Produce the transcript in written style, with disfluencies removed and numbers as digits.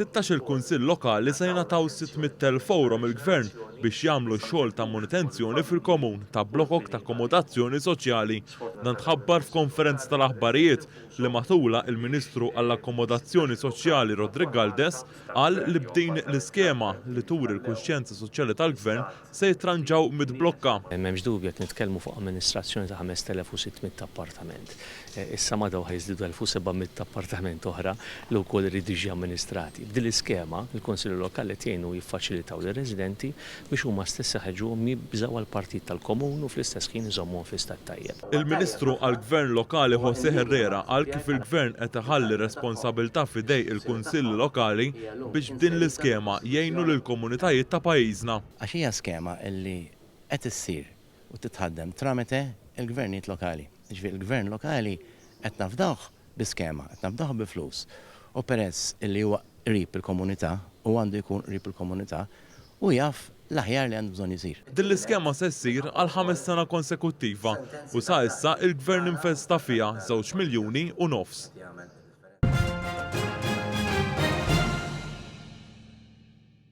16-il kunsill lokali se jingħataw 600,000 ewro mill-Gvern biex jagħmlu xogħol ta' manutenzjoni fil-komun ta' blokok ta' akkomodazzjoni soċjali. Dan tħabbar f'konferenza tal-aħbarijiet li matulha il-Ministru għall-Akkomodazzjoni Soċjali Roderick Galdes qal li b'din l-iskema li turi l-kuxjenza soċjali tal-Gvern se jitranġaw mit-blokka. M'hemmx dubju qed nitkellmu fuq amministrazzjoni ta' 5,600 appartament. Issa ma' dawn ħa jiżdiedu 1,700 appartament oħra li wkoll iridu jiġi amministrati. B'din l-iskema, il-Kunsilli Lokali qed jgħinu u jiffaċilitaw lir-residenti biex huma stess iħeġġuhom jibżgħu għall-partijiet tal-komun u fl-istess ħin iżommuhom fi stat tajjeb. Il-Ministru għall-Gvern Lokali José Herrera qal kif il-Gvern qed iħalli r-responsabilità f'idej il-Kunsilli Lokali biex b'din l-iskema jgħinu lill-komunitajiet ta' pajjiżna. Għax hija skema li qed issir u titħaddem tramite l-gvernijiet lokali. Jiġifieri l-gvern lokali qed nafdawh bi skema, qed nafdawh bi flus. U peress li huwa qrib il-komunità u għandu jkun qrib il-komunità, hu jaf l-aħjar li għandu bżonn isir. Din l-iskema se ssir għal ħames sena konsekuttiva u sa issa il-Gvern investa fiha żewġ miljuni u nofs.